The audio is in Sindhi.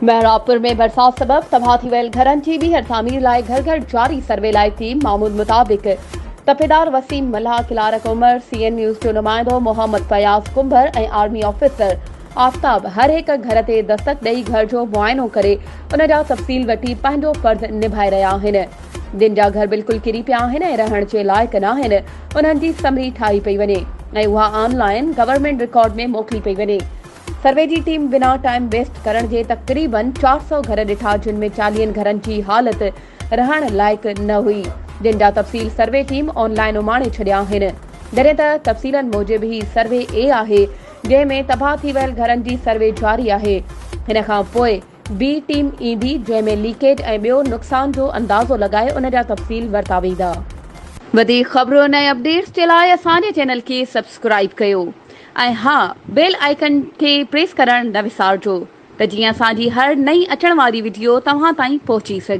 محرابپور ۾ برسات سبب تباهه ٿي ويل گهرن جي ٻيهر تعمير لاء گهر گهر جاري سروي لاء ٽيم معمول مطابق تپيدار Waseem Mallah, clerk Umar, C N news جو نمائندو محمد فياض ڪنڀر ۽ آرمي آفيسر آفتاب هر هڪ گهر تي دستڪ ڏئي گهر جو معائنو ڪري ان جا تفصيل وٺي پنهنجو فرض نڀائي رهيا آهن. جن جا گهر بلڪل ڪري پيا آهن ۽ رهڻ جي لائق ناهن انهن جي سمري ٺاهي پئي وڃي ۽ اها آن لائين گورنمينٽ رڪارڊ ۾ موڪلي پئي وڃي. سروي جي ٽيم بنا ٽائيم ويسٽ ڪرڻ جي تقريبن 400 گهر ڏٺا جن ۾ چاليهن گهرن جي حالت رهڻ لائق نه هئي جن جا تفصيل سروي ٽيم آن لائين اماڻي ڇڏيا آهن جڏهن ته تفصيلن موجب هي سروي اي آهي جنهن ۾ تباهه ٿي ويل گهرن جي سروي جاري آهي هن کان پوء بي ٽيم ايندي جنهن ۾ ليڪيج ۽ ٻيو نقصان جو اندازو لڳائي ان جا تفصيل ورتا ويندا. وڌيڪ خبرن ۽ اپڊيٽس جي لاء اسان جي چينل کي سبسڪرائيب ڪيو ۽ ها بيل آئيڪن کي پريس ڪرڻ نه وسارجو ته جيئن اسان جي هر نئين اچڻ واري وڊيو توهان تائين پهچي سگهي.